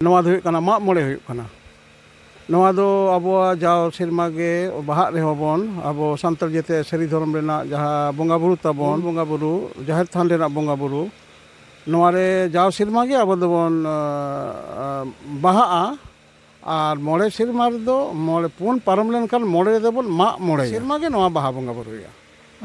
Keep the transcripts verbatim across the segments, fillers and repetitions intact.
ᱱᱚᱣᱟ ᱫᱚ ᱦᱩᱭᱩᱜ ᱠᱟᱱᱟ ᱢᱟᱜ ᱢᱚᱬᱮ ᱦᱩᱭᱩᱜ ᱠᱟᱱᱟ᱾ ᱱᱚᱣᱟ ᱫᱚ ᱟᱵᱚᱣᱟᱜ ᱡᱟᱣ ᱥᱮᱨᱢᱟ ᱜᱮ ᱵᱟᱦᱟᱜ ᱨᱮᱦᱚᱸ ᱵᱚᱱ, ᱟᱵᱚ ᱥᱟᱱᱛᱟᱲ ᱡᱟᱹᱛᱤᱭᱟᱜ ᱥᱟᱹᱨᱤ ᱫᱷᱚᱨᱚᱢ ᱨᱮᱱᱟᱜ ᱡᱟᱦᱟᱸ ᱵᱚᱸᱜᱟ ᱵᱩᱨᱩ ᱛᱟᱵᱚᱱ, ᱵᱚᱸᱜᱟ ᱵᱩᱨᱩ, ᱡᱟᱦᱮᱨ ᱛᱷᱟᱱ ᱨᱮᱱᱟᱜ ᱵᱚᱸᱜᱟ ᱵᱩᱨᱩ, ᱱᱚᱣᱟ ᱨᱮ ᱡᱟᱣ ᱥᱮᱨᱢᱟ ᱜᱮ ᱟᱵᱚ ᱫᱚᱵᱚᱱ, ᱟᱸ, ᱟᱸ, ᱵᱟᱦᱟᱜᱼᱟ᱾ ᱟᱨ ᱢᱚᱬᱮ ᱥᱮᱨᱢᱟ ᱨᱮᱫᱚ, ᱢᱚᱬᱮ ᱯᱩᱱ ᱯᱟᱨᱚᱢ ᱞᱮᱱᱠᱷᱟᱱ ᱢᱚᱬᱮ ᱨᱮᱫᱚ ᱵᱚᱱ ᱢᱟᱜ ᱢᱚᱬᱮᱭᱟ᱾ ᱥᱮᱨᱢᱟ ᱜᱮ ᱱᱚᱣᱟ ᱵᱟᱦᱟ ᱵᱚᱸᱜᱟ ᱵᱩᱨᱩ ᱦᱩᱭᱩᱜᱼᱟ᱾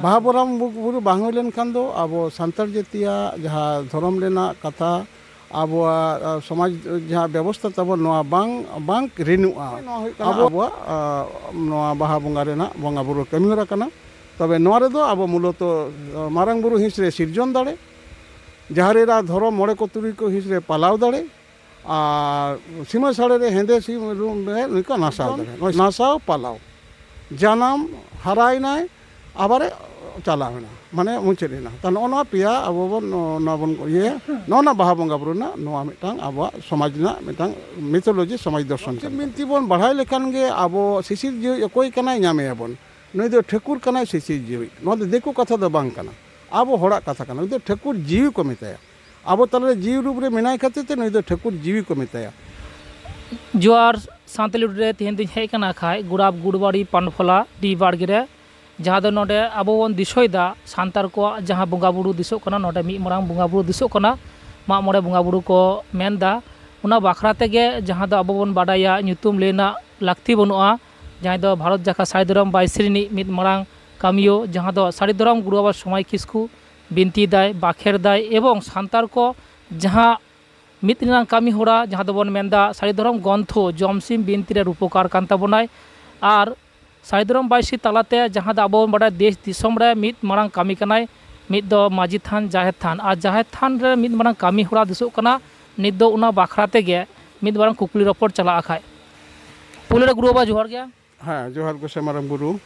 ᱵᱟᱦᱟ ᱵᱚᱸᱜᱟ ᱵᱩᱨᱩ ᱵᱟᱝ ᱦᱩᱭ ᱞᱮᱱᱠᱷᱟᱱ ᱫᱚ ᱟᱵᱚ ᱥᱟᱱᱛᱟᱲ ᱡᱟᱹᱛᱤᱭᱟᱜ ᱡᱟᱦᱟᱸ ᱫᱷᱚᱨᱚᱢ ᱨᱮᱱᱟᱜ ᱠᱟᱛᱷᱟ, ᱟᱵᱚᱣᱟᱜ, ᱟ, ᱥᱚᱢᱟᱡᱽ ᱡᱟᱦᱟᱸ ᱵᱮᱵᱚᱥᱛᱷᱟ ᱛᱟᱵᱚᱱ, ᱱᱚᱣᱟ ᱵᱟᱝ, ᱵᱟᱝ ᱨᱤᱱᱩᱜᱼᱟ᱾ ᱱᱚᱣᱟ ᱦᱩᱭᱩᱜ ᱠᱟᱱᱟ ᱟᱵᱚ ᱟᱵᱚᱣᱟᱜ, ᱟ, ᱱᱚᱣᱟ ᱵᱟᱦᱟ ᱵᱚᱸᱜᱟ ᱨᱮᱱᱟᱜ ᱵᱚᱸᱜᱟ ᱵᱩᱨᱩ ᱠᱟᱹᱢᱤ ᱦᱚᱨᱟ ᱠᱟᱱᱟ᱾ ᱛᱚᱵᱮ ᱱᱚᱣᱟ ᱨᱮᱫᱚ ᱟᱵᱚ ᱢᱩᱞᱚᱛᱚ, ᱟ, ᱢᱟᱨᱟᱝ ᱵᱩᱨᱩ ᱦᱤᱸᱥ ᱨᱮ ᱥᱤᱨᱡᱚᱱ ᱫᱟᱲᱮ, ᱡᱟᱦᱮᱨ ᱮᱨᱟ ᱫᱷᱚᱨᱚᱢ ᱢᱚᱬᱮ ᱠᱚ ᱛᱩᱨᱩᱭ ᱠᱚ ᱦᱤᱸᱥ ᱨᱮ ᱯᱟᱞᱟᱣ ᱫᱟᱲᱮ, ᱟᱨ ᱥᱤᱢᱟᱹ ᱥᱟᱹᱲᱮ ᱨᱮ ᱦᱮᱸᱫᱮ ᱥᱤᱢ ᱨᱩᱢ ᱨᱮ ᱱᱩᱭ ᱠᱚ ᱱᱟᱥᱟᱣ ᱫᱟᱲᱮ, ᱱᱚᱜᱼᱚᱭ ᱱᱟᱥᱟᱣ ᱯᱟᱞᱟᱣ᱾ ᱡᱟᱱᱟᱢ, ᱦᱟᱨᱟᱭᱮᱱᱟᱭ, ᱟᱵᱟᱨᱮ ᱪᱟᱞᱟᱣ ᱮᱱᱟ, ᱢᱟᱱᱮ ᱢᱩᱪᱟᱹᱫ ᱮᱱᱟ᱾ ᱛᱚ ᱱᱚᱜᱼᱚ ᱱᱚᱣᱟ ᱯᱮᱭᱟ ᱟᱵᱚ ᱵᱚᱱ, ᱱᱚᱣᱟ ᱵᱚᱱ ᱤᱭᱟᱹᱭᱟ, ᱱᱚᱜᱼᱚ ᱱᱚᱣᱟ ᱵᱟᱦᱟ ᱵᱚᱸᱜᱟ ᱵᱩᱨᱩ ᱨᱮᱱᱟᱜ ᱱᱚᱣᱟ ᱢᱤᱫᱴᱟᱝ ᱟᱵᱚᱣᱟᱜ ᱥᱚᱢᱟᱡᱽ ᱨᱮᱱᱟᱜ ᱢᱤᱫᱴᱟᱝ mythology, ᱥᱚᱢᱟᱡᱽ ᱫᱚᱨᱥᱚᱱ ᱠᱟᱱᱟ᱾ ᱵᱤᱱᱛᱤ ᱵᱚᱱ ᱵᱟᱲᱟᱭ ᱞᱮᱠᱷᱟᱱ ᱜᱮ ᱟᱵᱚ ᱥᱤᱥᱤᱨ ᱡᱤᱣᱤ ᱚᱠᱚᱭ ᱠᱟᱱᱟᱭ ᱧᱟᱢᱮᱭᱟᱵᱚᱱ᱾ ᱱᱩᱭ ᱫᱚ ᱴᱷᱟᱹᱠᱩᱨ ᱠᱟᱱᱟᱭ ᱥᱤᱥᱤᱨ ᱡᱤᱣᱤ᱾ ᱱᱚᱣᱟ ᱫᱚ ᱫᱤᱠᱩ ᱠᱟᱛᱷᱟ ᱫᱚ ᱵᱟᱝ ᱠᱟᱱᱟ, ᱟᱵᱚ ᱦᱚᱲᱟᱜ ᱠᱟᱛᱷᱟ ᱠᱟᱱᱟ᱾ ᱱᱩᱭ ᱫᱚ ᱴᱷᱟᱹᱠᱩᱨ ᱡᱤᱣᱤ ᱠᱚ ᱢᱮᱛᱟᱭᱟ᱾ ᱟᱵᱚ ᱛᱟᱞᱟᱨᱮ ᱡᱤᱣᱤ ᱨᱩᱯ ᱨᱮ ᱢᱮᱱᱟᱭ ᱠᱷᱟᱹᱛᱤᱨ ᱛᱮ ᱱᱩᱭ ᱫᱚ ᱴᱷᱟᱹᱠᱩᱨ ᱡᱤᱣᱤ ᱠᱚ ᱢᱮᱛᱟᱭᱟ᱾ ᱡᱚᱦᱟᱨ ᱥᱟᱱᱛᱟᱞᱤ ᱨᱮ ᱛᱮᱦᱮᱧ ᱫᱚᱧ ᱦᱮᱡ ᱟᱠᱟᱱᱟ ᱠᱷᱟᱡ ᱜᱩᱲᱟᱵ ᱜᱩᱲᱵᱟᱲᱤ ᱯᱟᱱᱯᱷᱚᱞᱟ ᱰᱤ ᱵᱟᱲᱜᱮ ᱨᱮ, ᱡᱟᱦᱟᱸ ᱫᱚ ᱱᱚᱰᱮ ᱟᱵᱚ ᱵᱚᱱ ᱫᱤᱥᱟᱹᱭᱮᱫᱟ ᱥᱟᱱᱛᱟᱲ ᱠᱚᱣᱟᱜ ᱡᱟᱦᱟᱸ ᱵᱚᱸᱜᱟ ᱵᱩᱨᱩ ᱫᱤᱥᱟᱹᱜ ᱠᱟᱱᱟ, ᱱᱚᱰᱮ ᱢᱤᱫ ᱢᱟᱨᱟᱝ ᱵᱚᱸᱜᱟ ᱵᱩᱨᱩ ᱫᱤᱥᱟᱹᱜ ᱠᱟᱱᱟ, ᱢᱟᱜ ᱢᱚᱬᱮ ᱵᱚᱸᱜᱟ ᱵᱩᱨᱩ ᱠᱚ ᱢᱮᱱᱫᱟ᱾ ᱚᱱᱟ ᱵᱟᱠᱷᱨᱟ ᱛᱮᱜᱮ ᱡᱟᱦᱟᱸ ᱫᱚ ᱟᱵᱚ ᱵᱚᱱ ᱵᱟᱰᱟᱭᱟ, ᱧᱩᱛᱩᱢ ᱞᱟᱹᱭ ᱨᱮᱱᱟᱜ ᱞᱟᱹᱠᱛᱤ ᱵᱟᱹᱱᱩᱜᱼᱟ, ᱡᱟᱦᱟᱸᱭ ᱫᱚ ᱵᱷᱟᱨᱚᱛ ᱡᱟᱠᱟᱛ ᱥᱟᱹᱨᱤ ᱫᱷᱚᱨᱚᱢ ᱵᱟᱭᱥᱤ ᱨᱤᱱᱤᱡ ᱢᱤᱫ ᱢᱟᱨᱟᱝ ᱠᱟᱹᱢᱤᱭᱟᱹ, ᱡᱟᱦᱟᱸ ᱫᱚ ᱥᱟᱹᱨᱤ ᱫᱷᱚᱨᱚᱢ ᱜᱩᱨᱩ ᱵᱟᱵᱟ ᱥᱚᱢᱟᱭ ᱠᱤᱥᱠᱩ ᱵᱤᱱᱛᱤᱭᱮᱫᱟᱭ, ᱵᱟᱠᱷᱮᱲ ᱫᱟᱭ ᱮᱵᱚᱝ ᱥᱟᱱᱛᱟᱲ ᱠᱚ ᱡᱟᱦᱟᱸ ᱢᱤᱫ ᱨᱮᱱᱟᱜ ᱠᱟᱹᱢᱤ ᱦᱚᱨᱟ, ᱡᱟᱦᱟᱸ ᱫᱚᱵᱚᱱ ᱢᱮᱱᱫᱟ ᱥᱟᱹᱨᱤ ᱫᱷᱚᱨᱚᱢ ᱜᱨᱚᱱᱛᱷᱚ ᱡᱚᱢᱥᱤᱢ ᱵᱤᱱᱛᱤ ᱨᱮ ᱨᱩᱯᱚᱠᱟᱨ ᱠᱟᱱ ᱛᱟᱵᱚᱱᱟᱭ᱾ ᱟᱨ ᱥᱟᱹᱨᱤ ᱫᱷᱚᱨᱚᱢ ᱵᱟᱭᱥᱤ ᱛᱟᱞᱟᱛᱮ ᱡᱟᱦᱟᱸ ᱫᱚ ᱟᱵᱚ ᱵᱚᱱ ᱵᱟᱰᱟᱭᱟ ᱫᱮᱥ ᱫᱤᱥᱚᱢ ᱨᱮ ᱢᱤᱫ ᱢᱟᱨᱟᱝ ᱠᱟᱹᱢᱤ ᱠᱟᱱᱟᱭ, ᱢᱤᱫ ᱫᱚ ᱢᱟᱹᱡᱷᱤ ᱛᱷᱟᱱ, ᱡᱟᱦᱮᱨ ᱛᱷᱟᱱ, ᱟᱨ ᱡᱟᱦᱮᱨ ᱛᱷᱟᱱ ᱨᱮ ᱢᱤᱫ ᱢᱟᱨᱟᱝ ᱠᱟᱹᱢᱤ ᱦᱚᱨᱟ ᱫᱤᱥᱟᱹᱜ ᱠᱟᱱᱟ᱾ ᱱᱤᱛ ᱫᱚ ᱚᱱᱟ ᱵᱟᱠᱷᱨᱟ ᱛᱮᱜᱮ ᱢᱤᱫ ᱢᱟᱨᱟᱝ ᱠᱩᱠᱞᱤ ᱨᱚᱯᱚᱲ ᱪᱟᱞᱟᱜᱼᱟ ᱠᱷᱟᱡ᱾ ᱯᱳᱭᱞᱳ ᱨᱮ ᱜᱩᱨᱩ ᱵᱟᱵᱟ ᱡᱚᱦᱟᱨ ᱜᱮ᱾ ᱦᱮᱸ, ᱡᱚᱦᱟᱨ ᱜᱚᱸᱥᱟᱭ ᱢᱟᱨᱟᱝ ᱵᱩᱨᱩ᱾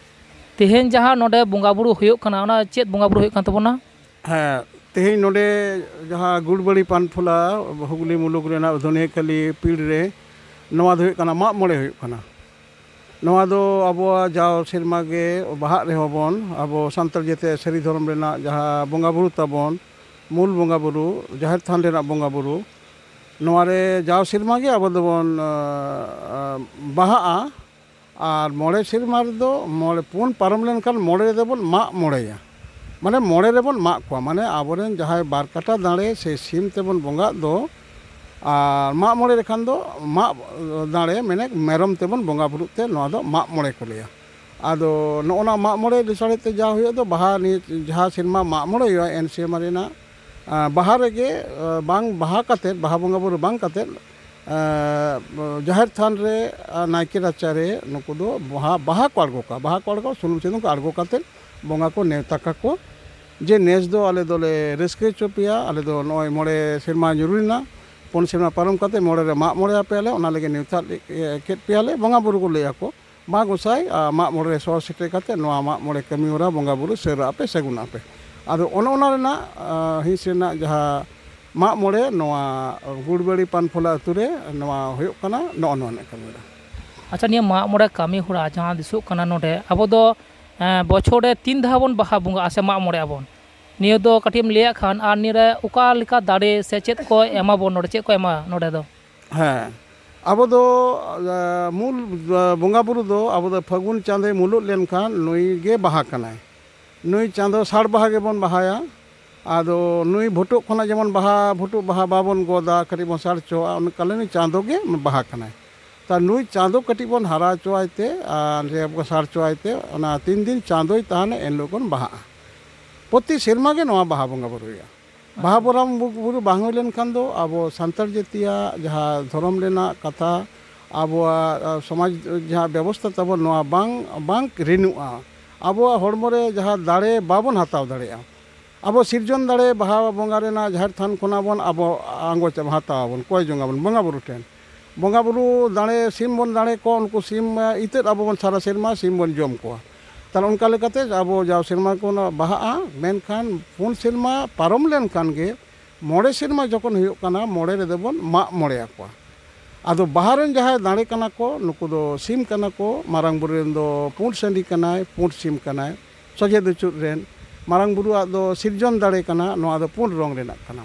ᱛᱮᱦᱮᱧ ᱡᱟᱦᱟᱸ ᱱᱚᱰᱮ ᱵᱚᱸᱜᱟ ᱵᱩᱨᱩ ᱦᱩᱭᱩᱜ ᱠᱟᱱᱟ, ᱚᱱᱟ ᱪᱮᱫ ᱵᱚᱸᱜᱟ ᱵᱩᱨᱩ ᱦᱩᱭᱩᱜ ᱠᱟᱱ ᱛᱟᱵᱚᱱᱟ? ᱦᱮᱸ, ᱛᱮᱦᱮᱧ ᱱᱚᱰᱮ ᱡᱟᱦᱟᱸ ᱜᱩᱲᱵᱟᱲᱤ ᱯᱟᱱᱯᱷᱚᱞᱟ ᱦᱩᱜᱽᱞᱤ ᱢᱩᱞᱩᱠ ᱨᱮᱱᱟᱜ ᱫᱷᱚᱱᱤᱭᱟᱹᱠᱷᱟᱹᱞᱤ ᱯᱤᱲ ᱨᱮ ᱱᱚᱣᱟ ᱫᱚ ᱦᱩᱭᱩᱜ ᱠᱟᱱᱟ ᱢᱟᱜ ᱢᱚᱬᱮ ᱦᱩᱭᱩᱜ ᱠᱟᱱᱟ᱾ ᱱᱚᱣᱟ ᱫᱚ ᱟᱵᱚᱣᱟᱜ ᱡᱟᱣ ᱥᱮᱨᱢᱟ ᱜᱮ ᱵᱟᱦᱟᱜ ᱨᱮᱦᱚᱸ ᱵᱚᱱ, ᱟᱵᱚ ᱥᱟᱱᱛᱟᱲ ᱡᱟᱹᱛᱤᱭᱟᱜ ᱥᱟᱹᱨᱤ ᱫᱷᱚᱨᱚᱢ ᱨᱮᱱᱟᱜ ᱡᱟᱦᱟᱸ ᱵᱚᱸᱜᱟ ᱵᱩᱨᱩ ᱛᱟᱵᱚᱱ, ᱢᱩᱞ ᱵᱚᱸᱜᱟ ᱵᱩᱨᱩ, ᱡᱟᱦᱮᱨ ᱛᱷᱟᱱ ᱨᱮᱱᱟᱜ ᱵᱚᱸᱜᱟ ᱵᱩᱨᱩ, ᱱᱚᱣᱟ ᱨᱮ ᱡᱟᱣ ᱥᱮᱨᱢᱟ ᱜᱮ ᱟᱵᱚ ᱫᱚᱵᱚᱱ ᱟᱸ, ᱟᱸ, ᱵᱟᱦᱟᱜᱼᱟ᱾ ᱟᱨ ᱢᱚᱬᱮ ᱥᱮᱨᱢᱟ ᱨᱮᱫᱚ ᱢᱚᱬᱮ ᱯᱩᱱ ᱯᱟᱨᱚᱢ ᱞᱮᱱᱠᱷᱟᱱ ᱢᱚᱬᱮ ᱨᱮᱫᱚ ᱵᱚᱱ ᱢᱟᱜ ᱢᱚᱬᱮᱭᱟ᱾ ᱢᱟᱱᱮ ᱢᱚᱬᱮ ᱨᱮᱵᱚᱱ ᱢᱟᱜ ᱠᱚᱣᱟ, ᱢᱟᱱᱮ ᱟᱵᱚᱨᱮᱱ ᱡᱟᱦᱟᱸᱭ ᱵᱟᱨ ᱠᱟᱴᱟ ᱫᱟᱲᱮ ᱥᱮ ᱥᱤᱢ ᱛᱮᱵᱚᱱ ᱵᱚᱸᱜᱟᱜ ᱫᱚ, ᱟᱨ ᱢᱟᱜ ᱢᱚᱬᱮ ᱞᱮᱠᱷᱟᱱ ᱫᱚ ᱢᱟᱜ ᱫᱟᱲᱮ ᱢᱮᱱᱮ ᱢᱮᱨᱚᱢ ᱛᱮᱵᱚᱱ ᱵᱚᱸᱜᱟ ᱵᱩᱨᱩᱜ ᱛᱮ ᱱᱚᱣᱟ ᱫᱚ ᱢᱟᱜ ᱢᱚᱬᱮ ᱠᱚ ᱞᱟᱹᱭᱟ᱾ ᱟᱫᱚ ᱱᱚᱜᱼᱚ ᱱᱟ ᱢᱟᱜ ᱢᱚᱬᱮ ᱞᱮᱥᱟᱲᱦᱮᱫ ᱛᱮ ᱡᱟ ᱦᱩᱭᱩᱜ ᱫᱚ ᱵᱟᱦᱟ, ᱱᱤᱭᱟᱹ ᱡᱟᱦᱟᱸ ᱥᱮᱨᱢᱟ ᱢᱟᱜ ᱢᱚᱬᱮ ᱦᱩᱭᱩᱜᱼᱟ, ᱮᱱ ᱥᱮᱨᱢᱟ ᱨᱮᱱᱟᱜ ᱟᱸ, ᱵᱟᱦᱟ ᱨᱮᱜᱮ, ᱟᱸ, ᱵᱟᱝ ᱵᱟᱦᱟ ᱠᱟᱛᱮᱫ, ᱵᱟᱦᱟ ᱵᱚᱸᱜᱟ ᱵᱩᱨᱩ ᱵᱟᱝ ᱠᱟᱛᱮᱫ, ᱟᱸ, ᱡᱟᱦᱮᱨ ᱛᱷᱟᱱ ᱨᱮ, ᱟᱸ, ᱱᱟᱭᱠᱮ ᱨᱟᱪᱟ ᱨᱮ ᱱᱩᱠᱩ ᱫᱚ ᱵᱟᱦᱟ, ᱵᱟᱦᱟ ᱠᱚ ᱟᱬᱜᱚ ᱠᱟᱜᱼᱟ᱾ ᱵᱟᱦᱟ ᱠᱚ ᱟᱬᱜᱚ, ᱥᱩᱱᱩᱢ ᱥᱤᱸᱫᱩᱨ ᱠᱚ ᱟᱬᱜᱚ ᱠᱟᱛᱮᱫ ᱵᱚᱸᱜᱟ ᱠᱚ ᱱᱮᱣᱛᱟ ᱠᱟᱠᱚ ᱡᱮ, "ᱱᱮᱥ ᱫᱚ ᱟᱞᱮ ᱫᱚᱞᱮ ᱨᱟᱹᱥᱠᱟᱹ ᱦᱚᱪᱚ ᱯᱮᱭᱟ, ᱟᱞᱮ ᱫᱚ ᱱᱚᱜᱼᱚᱭ ᱢᱚᱬᱮ ᱥᱮᱨᱢᱟ ᱧᱩᱨᱩᱭᱮᱱᱟ, ᱯᱩᱱ ᱥᱮᱨᱢᱟ ᱯᱟᱨᱚᱢ ᱠᱟᱛᱮᱫ ᱢᱚᱬᱮ ᱨᱮ ᱢᱟᱜ ᱢᱚᱬᱮ ᱟᱯᱮᱭᱟᱞᱮ, ᱚᱱᱟ ᱞᱟᱹᱜᱤᱫ ᱱᱮᱣᱛᱟ ᱠᱮᱫ ᱯᱮᱭᱟᱞᱮ", ᱵᱚᱸᱜᱟ ᱵᱩᱨᱩ ᱠᱚ ᱞᱟᱹᱭ ᱟᱠᱚ᱾ ᱢᱟ ᱜᱚᱸᱥᱟᱭ, ᱟᱨ ᱢᱟᱜ ᱢᱚᱬᱮ ᱨᱮ ᱥᱚᱦᱚᱨ ᱥᱮᱴᱮᱨ ᱠᱟᱛᱮ ᱱᱚᱣᱟ ᱢᱟᱜ ᱢᱚᱬᱮ ᱠᱟᱹᱢᱤ ᱦᱚᱨᱟ ᱵᱚᱸᱜᱟ ᱵᱩᱨᱩ ᱥᱟᱹᱨᱟᱜ ᱟᱯᱮ, ᱥᱟᱹᱜᱩᱱᱟᱜ ᱯᱮ᱾ ᱟᱫᱚ ᱚᱱᱮ ᱚᱱᱟ ᱨᱮᱱᱟᱜ, ᱟᱸ, ᱦᱤᱸᱥ ᱨᱮᱱᱟᱜ ᱡᱟᱦᱟᱸ ᱢᱟᱜ ᱢᱚᱬᱮ, ᱱᱚᱣᱟ ᱜᱩᱲᱵᱟᱹᱲᱤ ᱯᱟᱱᱯᱷᱚᱞᱟ ᱟᱹᱛᱩ ᱨᱮ ᱱᱚᱣᱟ ᱦᱩᱭᱩᱜ ᱠᱟᱱᱟ, ᱱᱚᱜᱼᱚ ᱱᱚᱣᱟ ᱨᱮᱱᱟᱜ ᱠᱟᱹᱢᱤ ᱦᱚᱨᱟ᱾ ᱟᱪᱪᱷᱟ, ᱱᱤᱭᱟᱹ ᱢᱟᱜ ᱢᱚᱬᱮ ᱠᱟᱹᱢᱤ ᱦᱚᱨᱟ ᱡᱟᱦᱟᱸ ᱫᱤᱥᱚᱜ ᱠᱟᱱᱟ ᱱᱚᱰᱮ, ᱟᱵᱚ ᱫᱚ, ᱮᱸ, ᱵᱚᱪᱷᱚᱨ ᱨᱮ ᱛᱤᱱ ᱫᱷᱟᱣ ᱵᱚᱱ ᱵᱟᱦᱟ ᱵᱚᱸᱜᱟᱜᱼᱟ ᱥᱮ ᱢᱟᱜ ᱢᱚᱬᱮ ᱟᱵᱚᱱ? ᱱᱤᱭᱟᱹ ᱫᱚ ᱠᱟᱹᱴᱤᱡ ᱮᱢ ᱞᱟᱹᱭᱟᱜ ᱠᱷᱟᱱ, ᱟᱨ ᱱᱤᱭᱟᱹ ᱨᱮ ᱚᱠᱟ ᱞᱮᱠᱟ ᱫᱟᱲᱮ ᱥᱮ ᱪᱮᱫ ᱠᱚ ᱮᱢᱟ ᱵᱚᱱ ᱱᱚᱰᱮ, ᱪᱮᱫ ᱠᱚ ᱮᱢᱟ ᱱᱚᱰᱮ ᱫᱚ? ᱦᱮᱸ, ᱟᱵᱚ ᱫᱚ, ᱟ, ᱢᱩᱞ, ᱟ, ᱵᱚᱸᱜᱟ ᱵᱩᱨᱩ ᱫᱚ ᱟᱵᱚ ᱫᱚ ᱯᱷᱟᱹᱜᱩᱱ ᱪᱟᱸᱫᱚᱭ ᱢᱩᱞᱩᱜ ᱞᱮᱱᱠᱷᱟᱱ ᱱᱩᱭ ᱜᱮ ᱵᱟᱦᱟ ᱠᱟᱱᱟᱭ᱾ ᱱᱩᱭ ᱪᱟᱸᱫᱚ ᱥᱟᱲ ᱵᱟᱦᱟ ᱜᱮᱵᱚᱱ ᱵᱟᱦᱟᱭᱟ᱾ ᱟᱫᱚ ᱱᱩᱭ ᱵᱷᱩᱴᱩᱜ ᱠᱷᱚᱱᱟᱜ ᱡᱮᱢᱚᱱ ᱵᱟᱦᱟ, ᱵᱷᱩᱴᱩᱜ ᱵᱟᱦᱟ ᱵᱟᱵᱚᱱ ᱜᱚᱫᱟ, ᱠᱟᱹᱴᱤᱡ ᱵᱚᱱ ᱥᱟᱲ ᱦᱚᱪᱚᱣᱟᱜᱼᱟ, ᱚᱱᱠᱟ ᱞᱮ ᱱᱩᱭ ᱪᱟᱸᱫᱚ ᱜᱮ ᱵᱟᱦᱟ ᱠᱟᱱᱟᱭ᱾ ᱛᱟ ᱱᱩᱭ ᱪᱟᱸᱫᱚ ᱠᱟᱹᱴᱤᱡ ᱵᱚᱱ ᱦᱟᱨᱟ ᱦᱚᱪᱚᱣᱟᱭ ᱛᱮ, ᱟᱨ ᱡᱮ ᱵᱚᱱ ᱥᱟᱲ ᱦᱚᱪᱚᱣᱟᱭ ᱛᱮ, ᱚᱱᱟ ᱛᱤᱱ ᱫᱤᱱ ᱪᱟᱸᱫᱚᱭ ᱛᱟᱦᱮᱱᱟ, ᱮᱱ ᱦᱤᱞᱳᱜ ᱵᱚᱱ ᱵᱟᱦᱟᱜᱼᱟ᱾ ᱯᱨᱚᱛᱤ ᱥᱮᱨᱢᱟ ᱜᱮ ᱱᱚᱣᱟ ᱵᱟᱦᱟ ᱵᱚᱸᱜᱟ ᱵᱩᱨᱩ ᱦᱩᱭᱩᱜᱼᱟ᱾ ᱵᱟᱦᱟ ᱵᱚᱸᱜᱟ ᱵᱩᱨᱩ ᱵᱟᱝ ᱦᱩᱭ ᱞᱮᱱᱠᱷᱟᱱ ᱫᱚ ᱟᱵᱚ ᱥᱟᱱᱛᱟᱲ ᱡᱟᱹᱛᱤᱭᱟᱜ ᱡᱟᱦᱟᱸ ᱫᱷᱚᱨᱚᱢ ᱨᱮᱱᱟᱜ ᱠᱟᱛᱷᱟ, ᱟᱵᱚᱣᱟᱜ, ᱟ, ᱥᱚᱢᱟᱡᱽ ᱡᱟᱦᱟᱸ ᱵᱮᱵᱚᱥᱛᱷᱟ ᱛᱟᱵᱚᱱ, ᱱᱚᱣᱟ ᱵᱟᱝ, ᱵᱟᱝ ᱨᱤᱱᱩᱜᱼᱟ᱾ ᱟᱵᱚᱣᱟᱜ ᱦᱚᱲᱢᱚ ᱨᱮ ᱡᱟᱦᱟᱸ ᱫᱟᱲᱮ ᱵᱟᱵᱚᱱ ᱦᱟᱛᱟᱣ ᱫᱟᱲᱮᱭᱟᱜᱼᱟ᱾ ᱟᱵᱚ ᱥᱤᱨᱡᱚᱱ ᱫᱟᱲᱮ ᱵᱟᱦᱟ ᱵᱚᱸᱜᱟ ᱨᱮᱱᱟᱜ ᱡᱟᱦᱮᱨ ᱛᱷᱟᱱ ᱠᱷᱚᱱᱟᱜ ᱵᱚᱱ ᱟᱵᱚ ᱟᱸᱜᱚᱪ ᱟᱵᱚᱱ ᱦᱟᱛᱟᱣ ᱟᱵᱚᱱ, ᱠᱚᱭ ᱡᱚᱝ ᱟᱵᱚᱱ ᱵᱚᱸᱜᱟ ᱵᱩᱨᱩ ᱴᱷᱮᱱ᱾ ᱵᱚᱸᱜᱟ ᱵᱩᱨᱩ ᱫᱟᱲᱮ ᱥᱤᱢ ᱵᱚᱱ ᱫᱟᱲᱮ ᱠᱚᱣᱟ, ᱩᱱᱠᱩ ᱥᱤᱢ, ᱮ, ᱤᱛᱟᱹᱫ ᱟᱵᱚ ᱵᱚᱱ ᱥᱟᱨᱟ ᱥᱮᱨᱢᱟ ᱥᱤᱢ ᱵᱚᱱ ᱡᱚᱢ ᱠᱚᱣᱟ᱾ ᱛᱟᱦᱞᱮ ᱚᱱᱠᱟ ᱞᱮᱠᱟᱛᱮ ᱟᱵᱚ ᱡᱟᱣ ᱥᱮᱨᱢᱟ ᱠᱚ ᱚᱱᱟ ᱵᱟᱦᱟᱜᱼᱟ, ᱢᱮᱱᱠᱷᱟᱱ ᱯᱩᱱ ᱥᱮᱨᱢᱟ ᱯᱟᱨᱚᱢ ᱞᱮᱱᱠᱷᱟᱱ ᱜᱮ ᱢᱚᱬᱮ ᱥᱮᱨᱢᱟ ᱡᱚᱠᱷᱚᱱ ᱦᱩᱭᱩᱜ ᱠᱟᱱᱟ, ᱢᱚᱬᱮ ᱨᱮᱫᱚ ᱵᱚᱱ ᱢᱟᱜ ᱢᱚᱬᱮ ᱟᱠᱚᱣᱟ᱾ ᱟᱫᱚ ᱵᱟᱦᱟ ᱨᱮᱱ ᱡᱟᱦᱟᱸᱭ ᱫᱟᱲᱮ ᱠᱟᱱᱟ ᱠᱚ, ᱱᱩᱠᱩ ᱫᱚ ᱥᱤᱢ ᱠᱟᱱᱟ ᱠᱚ, ᱢᱟᱨᱟᱝ ᱵᱩᱨᱩ ᱨᱮᱱ ᱫᱚ ᱯᱩᱸᱰ ᱥᱟᱺᱰᱤ ᱠᱟᱱᱟᱭ, ᱯᱩᱸᱰ ᱥᱤᱢ ᱠᱟᱱᱟᱭ, ᱥᱚᱡᱷᱮ ᱫᱩᱪᱩᱫ ᱨᱮᱱ᱾ ᱢᱟᱨᱟᱝ ᱵᱩᱨᱩᱣᱟᱜ ᱫᱚ ᱥᱤᱨᱡᱚᱱ ᱫᱟᱲᱮ ᱠᱟᱱᱟ, ᱱᱚᱣᱟ ᱫᱚ ᱯᱩᱸᱰ ᱨᱚᱝ ᱨᱮᱱᱟᱜ ᱠᱟᱱᱟ᱾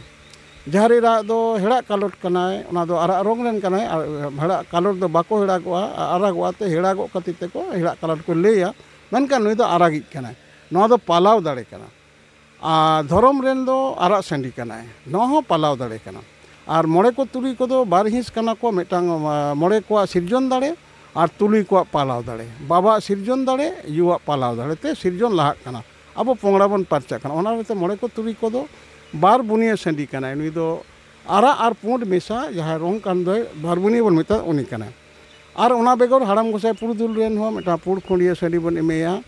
ᱡᱟᱦᱮᱨ ᱮᱨᱟ ᱫᱚ ᱦᱮᱲᱟᱜ ᱠᱟᱞᱚᱴ ᱠᱟᱱᱟᱭ, ᱚᱱᱟ ᱫᱚ ᱟᱨᱟᱜ ᱨᱚᱝ ᱨᱮᱱ ᱠᱟᱱᱟᱭ, ᱟᱨ ᱦᱮᱲᱟᱜ ᱠᱟᱞᱚᱴ ᱫᱚ ᱵᱟᱠᱚ ᱦᱮᱲᱟᱜᱚᱜᱼᱟ, ᱟᱨᱟᱜᱚᱜᱼᱟ ᱛᱮ ᱦᱮᱲᱟᱜᱚᱜ ᱠᱷᱟᱹᱛᱤᱨ ᱛᱮᱠᱚ ᱦᱮᱲᱟᱜ ᱠᱟᱞᱚᱴ ᱠᱚ ᱞᱟᱹᱭᱟ, ᱢᱮᱱᱠᱷᱟᱱ ᱱᱩᱭ ᱫᱚ ᱟᱨᱟᱜᱤᱡ ᱠᱟᱱᱟᱭ᱾ ᱱᱚᱣᱟ ᱫᱚ ᱯᱟᱞᱟᱣ ᱫᱟᱲᱮ ᱠᱟᱱᱟ᱾ ᱟᱨ ᱫᱷᱚᱨᱚᱢ ᱨᱮᱱ ᱫᱚ ᱟᱨᱟᱜ ᱥᱟᱺᱰᱤ ᱠᱟᱱᱟᱭ, ᱱᱚᱣᱟ ᱦᱚᱸ ᱯᱟᱞᱟᱣ ᱫᱟᱲᱮ ᱠᱟᱱᱟ᱾ ᱟᱨ ᱢᱚᱬᱮ ᱠᱚ ᱛᱩᱨᱩᱭ ᱠᱚᱫᱚ ᱵᱟᱨ ᱦᱤᱸᱥ ᱠᱟᱱᱟ ᱠᱚ, ᱢᱤᱫᱴᱟᱝ, ᱟ, ᱢᱚᱬᱮ ᱠᱚᱣᱟᱜ ᱥᱤᱨᱡᱚᱱ ᱫᱟᱲᱮ ᱟᱨ ᱛᱩᱞᱩᱭ ᱠᱚᱣᱟᱜ ᱯᱟᱞᱟᱣ ᱫᱟᱲᱮ, ᱵᱟᱵᱟᱣᱟᱜ ᱥᱤᱨᱡᱚᱱ ᱫᱟᱲᱮ, ᱭᱩᱣᱟᱜ ᱯᱟᱞᱟᱣ ᱫᱟᱲᱮ ᱛᱮ ᱥᱤᱨᱡᱚᱱ ᱞᱟᱦᱟᱜ ᱠᱟᱱᱟ᱾ ᱟᱵᱚ ᱯᱚᱝᱲᱟ ᱵᱚᱱ ᱯᱟᱨᱪᱟᱜ ᱠᱟᱱᱟ᱾ ᱚᱱᱟ ᱞᱮᱠᱟᱛᱮ ᱢᱚᱬᱮ ᱠᱚ ᱛᱩᱨᱩᱭ ᱠᱚᱫᱚ ᱵᱟᱨ ᱵᱩᱱᱤᱭᱟᱹ ᱥᱟᱺᱰᱤ ᱠᱟᱱᱟᱭ᱾ ᱱᱩᱭ ᱫᱚ ᱟᱨᱟᱜ ᱟᱨ ᱯᱩᱸᱰ ᱢᱮᱥᱟ ᱡᱟᱦᱟᱸᱭ ᱨᱚᱝ ᱠᱟᱱ ᱫᱚᱭ ᱵᱟᱨ ᱵᱩᱱᱤᱭᱟᱹ ᱵᱚᱱ ᱢᱮᱛᱟᱜ, ᱩᱱᱤ ᱠᱟᱱᱟᱭ᱾ ᱟᱨ ᱚᱱᱟ ᱵᱮᱜᱚᱨ ᱦᱟᱲᱟᱢ ᱜᱚᱸᱥᱟᱭ ᱯᱩᱨᱩᱫᱷᱩᱞ ᱨᱮᱱ ᱦᱚᱸ ᱢᱤᱫᱴᱟᱝ ᱯᱩᱸᱰ ᱠᱷᱩᱸᱰᱤᱭᱟᱹ ᱥᱟᱺᱰᱤ ᱵᱚᱱ ᱮᱢᱮᱭᱟ᱾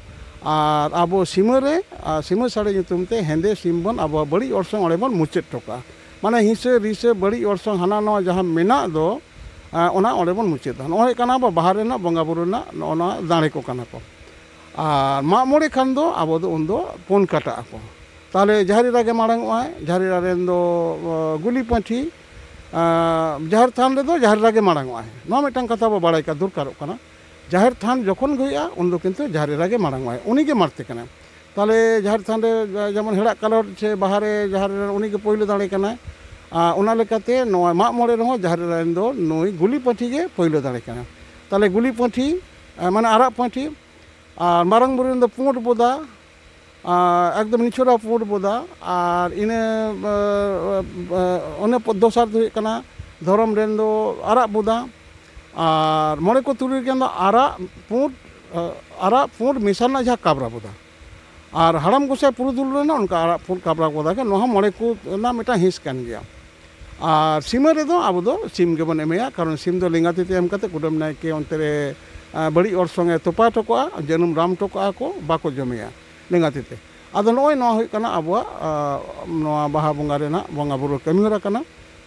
ᱟᱨ ᱟᱵᱚ ᱥᱤᱢᱟᱹ ᱨᱮ, ᱟᱨ ᱥᱤᱢᱟᱹ ᱥᱟᱹᱲᱮ ᱧᱩᱛᱩᱢ ᱛᱮ ᱦᱮᱸᱫᱮ ᱥᱤᱢ ᱵᱚᱱ ᱟᱵᱚᱣᱟᱜ ᱵᱟᱹᱲᱤᱡ ᱚᱨᱥᱚᱝ ᱚᱸᱰᱮ ᱵᱚᱱ ᱢᱩᱪᱟᱹᱫ ᱦᱚᱴᱚ ᱠᱟᱜᱼᱟ᱾ ᱢᱟᱱᱮ ᱦᱤᱸᱥᱟᱹ ᱨᱤᱥᱟᱹ ᱵᱟᱹᱲᱤᱡ ᱚᱨᱥᱚᱝ ᱦᱟᱱᱟ ᱱᱚᱣᱟ ᱡᱟᱦᱟᱸ ᱢᱮᱱᱟᱜ ᱫᱚ, ᱟᱨ ᱚᱱᱟ ᱚᱸᱰᱮ ᱵᱚᱱ ᱢᱩᱪᱟᱹᱫᱟ᱾ ᱱᱚᱜᱼᱚᱭ ᱠᱟᱱᱟ ᱟᱵᱚ ᱵᱟᱦᱟ ᱨᱮᱱᱟᱜ ᱵᱚᱸᱜᱟ ᱵᱩᱨᱩ ᱨᱮᱱᱟᱜ ᱱᱚᱜᱼᱚ ᱱᱚᱣᱟ ᱫᱟᱲᱮ ᱠᱚ ᱠᱟᱱᱟ ᱠᱚ᱾ ᱟᱨ ᱢᱟᱜ ᱢᱚᱬᱮ ᱠᱷᱟᱱ ᱫᱚ ᱟᱵᱚ ᱫᱚ ᱩᱱᱫᱚ ᱯᱩᱱ ᱠᱟᱴᱟᱜ ᱟᱠᱚ᱾ ᱛᱟᱦᱚᱞᱮ ᱡᱟᱦᱮᱨ ᱮᱨᱟ ᱜᱮ ᱢᱟᱲᱟᱝ ᱚᱜᱼᱟᱭ, ᱡᱟᱦᱮᱨ ᱮᱨᱟ ᱨᱮᱱ ᱫᱚ, ᱚ, ᱜᱩᱞᱤ ᱯᱟᱹᱴᱷᱤ, ᱟᱨ ᱡᱟᱦᱮᱨ ᱛᱷᱟᱱ ᱨᱮᱫᱚ ᱡᱟᱦᱮᱨ ᱮᱨᱟ ᱜᱮ ᱢᱟᱲᱟᱝ ᱚᱜᱼᱟᱭ᱾ ᱱᱚᱣᱟ ᱢᱤᱫᱴᱟᱝ ᱠᱟᱛᱷᱟ ᱵᱚ ᱵᱟᱲᱟᱭ ᱠᱟᱜ ᱫᱚᱨᱠᱟᱨᱚᱜ ᱠᱟᱱᱟ᱾ ᱡᱟᱦᱮᱨ ᱛᱷᱟᱱ ᱡᱚᱠᱷᱚᱱ ᱜᱮ ᱦᱩᱭᱩᱜᱼᱟ, ᱩᱱᱫᱚ ᱠᱤᱱᱛᱩ ᱡᱟᱦᱮᱨ ᱮᱨᱟ ᱜᱮ ᱢᱟᱲᱟᱝ ᱚᱜᱼᱟᱭ, ᱩᱱᱤ ᱜᱮ ᱢᱟᱲᱛᱮ ᱠᱟᱱᱟᱭ᱾ ᱛᱟᱦᱚᱞᱮ ᱡᱟᱦᱮᱨ ᱛᱷᱟᱱ ᱨᱮ ᱡᱮᱢᱚᱱ ᱦᱮᱲᱟᱜ ᱠᱟᱞᱚᱴ ᱥᱮ ᱵᱟᱦᱟ ᱨᱮ ᱡᱟᱦᱮᱨ ᱮᱨᱟ ᱩᱱᱤ ᱜᱮ ᱯᱳᱭᱞᱳ ᱫᱟᱲᱮ ᱠᱟᱱᱟᱭ᱾ ᱟᱨ ᱚᱱᱟ ᱞᱮᱠᱟᱛᱮ ᱱᱚᱣᱟ ᱢᱟᱜ ᱢᱚᱬᱮ ᱨᱮᱦᱚᱸ ᱡᱟᱦᱮᱨ ᱮᱨᱟ ᱨᱮᱱ ᱫᱚ ᱱᱩᱭ ᱜᱩᱞᱤ ᱯᱟᱹᱴᱷᱤ ᱜᱮ ᱯᱳᱭᱞᱳ ᱫᱟᱲᱮ ᱠᱟᱱᱟᱭ᱾ ᱛᱟᱦᱚᱞᱮ ᱜᱩᱞᱤ ᱯᱟᱹᱴᱷᱤ, ᱮ, ᱢᱟᱱᱮ ᱟᱨᱟᱜ ᱯᱟᱹᱴᱷᱤ, ᱟᱨ ᱢᱟᱨᱟᱝ ᱵᱩᱨᱩ ᱨᱮᱱ ᱫᱚ ᱯᱩᱸᱰ ᱵᱚᱫᱟ, ᱟᱨ ᱮᱠᱫᱚᱢ ᱱᱤᱪᱷᱚᱲᱟ ᱯᱩᱸᱰ ᱵᱚᱫᱟ, ᱟᱨ ᱤᱱᱟᱹ, ᱮ, ᱮ, ᱚᱱᱮ ᱯᱚ-, ᱫᱚᱥᱟᱨ ᱫᱚ ᱦᱩᱭᱩᱜ ᱠᱟᱱᱟ ᱫᱷᱚᱨᱚᱢ ᱨᱮᱱ ᱫᱚ ᱟᱨᱟᱜ ᱵᱚᱫᱟ, ᱟᱨ ᱢᱚᱬᱮ ᱠᱚ ᱛᱩᱨᱩᱭ ᱨᱮᱱ ᱫᱚ ᱟᱨᱟᱜ ᱯᱩᱸᱰ, ᱮ, ᱟᱨᱟᱜ ᱯᱩᱸᱰ ᱢᱮᱥᱟ ᱨᱮᱱᱟᱜ ᱡᱟᱦᱟᱸ ᱠᱟᱵᱽᱨᱟ ᱵᱚᱫᱟ᱾ ᱟᱨ ᱦᱟᱲᱟᱢ ᱜᱚᱸᱥᱟᱭ ᱯᱩᱨᱩᱫᱷᱩᱞ ᱨᱮᱱᱟᱜ ᱚᱱᱠᱟ ᱟᱨᱟᱜ ᱯᱩᱸᱰ ᱠᱟᱵᱽᱨᱟ ᱵᱚᱫᱟ ᱜᱮ, ᱱᱚᱣᱟ ᱦᱚᱸ ᱢᱚᱬᱮ ᱠᱚ ᱨᱮᱱᱟᱜ ᱢᱤᱫᱴᱟᱝ ᱦᱤᱸᱥ ᱠᱟᱱ ᱜᱮᱭᱟ᱾ ᱟᱨ ᱥᱤᱢᱟᱹ ᱨᱮᱫᱚ ᱟᱵᱚ ᱫᱚ ᱥᱤᱢ ᱜᱮᱵᱚᱱ ᱮᱢᱮᱭᱟ, ᱠᱟᱨᱚᱱ ᱥᱤᱢ ᱫᱚ ᱞᱮᱸᱜᱟ ᱛᱤ ᱛᱮ ᱮᱢ ᱠᱟᱛᱮ ᱠᱩᱰᱟᱹᱢ ᱱᱟᱭᱠᱮ ᱚᱱᱛᱮ ᱨᱮ, ᱟ, ᱵᱟᱹᱲᱤᱡ ᱚᱨᱥᱚᱝ ᱮ ᱛᱚᱯᱟ ᱦᱚᱴᱚ ᱠᱟᱜᱼᱟ, ᱡᱟᱹᱱᱩᱢ ᱨᱟᱢ ᱦᱚᱴᱚ ᱠᱟᱜᱼᱟ ᱠᱚ, ᱵᱟᱠᱚ ᱡᱚᱢᱮᱭᱟ ᱞᱮᱸᱜᱟ ᱛᱤ ᱛᱮ᱾ ᱟᱫᱚ ᱱᱚᱜᱼᱚᱭ ᱱᱚᱣᱟ ᱦᱩᱭᱩᱜ ᱠᱟᱱᱟ ᱟᱵᱚᱣᱟᱜ, ᱟ, ᱱᱚᱣᱟ ᱵᱟᱦᱟ ᱵᱚᱸᱜᱟ ᱨᱮᱱᱟᱜ ᱵᱚᱸᱜᱟ ᱵᱩᱨᱩ ᱠᱟᱹᱢᱤ ᱦᱚᱨᱟ ᱠᱟᱱᱟ᱾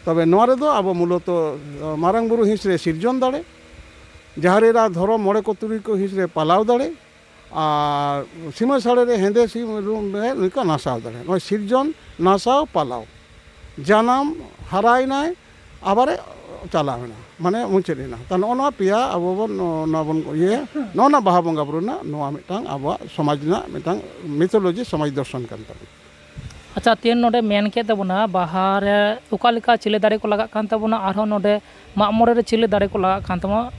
ᱛᱚᱵᱮ ᱱᱚᱣᱟ ᱨᱮᱫᱚ ᱟᱵᱚ ᱢᱩᱞᱚᱛᱚ, ᱟ, ᱢᱟᱨᱟᱝ ᱵᱩᱨᱩ ᱦᱤᱸᱥ ᱨᱮ ᱥᱤᱨᱡᱚᱱ ᱫᱟᱲᱮ, ᱡᱟᱦᱮᱨ ᱮᱨᱟ ᱫᱷᱚᱨᱚᱢ ᱢᱚᱬᱮ ᱠᱚ ᱛᱩᱨᱩᱭ ᱠᱚ ᱦᱤᱸᱥ ᱨᱮ ᱯᱟᱞᱟᱣ ᱫᱟᱲᱮ, ᱟᱨ ᱥᱤᱢᱟᱹ ᱥᱟᱹᱲᱮ ᱨᱮ ᱦᱮᱸᱫᱮ ᱥᱤᱢ ᱨᱩᱢ ᱨᱮ ᱱᱩᱭ ᱠᱚ ᱱᱟᱥᱟᱣ ᱫᱟᱲᱮᱭᱟᱜᱼᱟ᱾ ᱱᱚᱜᱼᱚᱭ ᱥᱤᱨᱡᱚᱱ, ᱱᱟᱥᱟᱣ, ᱯᱟᱞᱟᱣ᱾ ᱡᱟᱱᱟᱢ, ᱦᱟᱨᱟᱭᱮᱱᱟᱭ, ᱟᱵᱟᱨᱮ ᱪᱟᱞᱟᱣ ᱮᱱᱟ, ᱢᱟᱱᱮ ᱢᱩᱪᱟᱹᱫ ᱮᱱᱟ᱾ ᱛᱟ ᱱᱚᱜᱼᱚ ᱱᱚᱣᱟ ᱯᱮᱭᱟ ᱟᱵᱚ ᱵᱚᱱ, ᱱᱚᱣᱟ ᱵᱚᱱ ᱤᱭᱟᱹᱭᱟ᱾ ᱱᱚᱜᱼᱚ ᱱᱚᱣᱟ ᱵᱟᱦᱟ ᱵᱚᱸᱜᱟ ᱵᱩᱨᱩ ᱨᱮᱱᱟᱜ ᱱᱚᱣᱟ ᱢᱤᱫᱴᱟᱝ ᱟᱵᱚᱣᱟᱜ ᱥᱚᱢᱟᱡᱽ ᱨᱮᱱᱟᱜ ᱢᱤᱫᱴᱟᱝ ᱢᱤᱛᱷᱳᱞᱚᱡᱤ, ᱥᱚᱢᱟᱡᱽ ᱫᱚᱨᱥᱚᱱ ᱠᱟᱱ ᱛᱟᱵᱚᱱᱟ᱾ ᱟᱪᱪᱷᱟ, ᱛᱮᱦᱮᱧ ᱱᱚᱰᱮ ᱢᱮᱱ ᱠᱮᱫ ᱛᱟᱵᱚᱱᱟ, ᱵᱟᱦᱟ ᱨᱮ ᱚᱠᱟ ᱞᱮᱠᱟ ᱪᱤᱞᱤ ᱫᱟᱨᱮ ᱠᱚ ᱞᱟᱜᱟᱜ ᱠᱟᱱ ᱛᱟᱵᱚᱱᱟ, ᱟᱨᱦᱚᱸ ᱱᱚᱰᱮ ᱢᱟᱜ ᱢᱚᱬᱮ ᱨᱮ ᱪᱤᱞᱤ ᱫᱟᱨᱮ ᱠᱚ ᱞᱟᱜᱟᱜ ᱠᱟᱱ ᱛᱟᱵᱚᱱᱟ,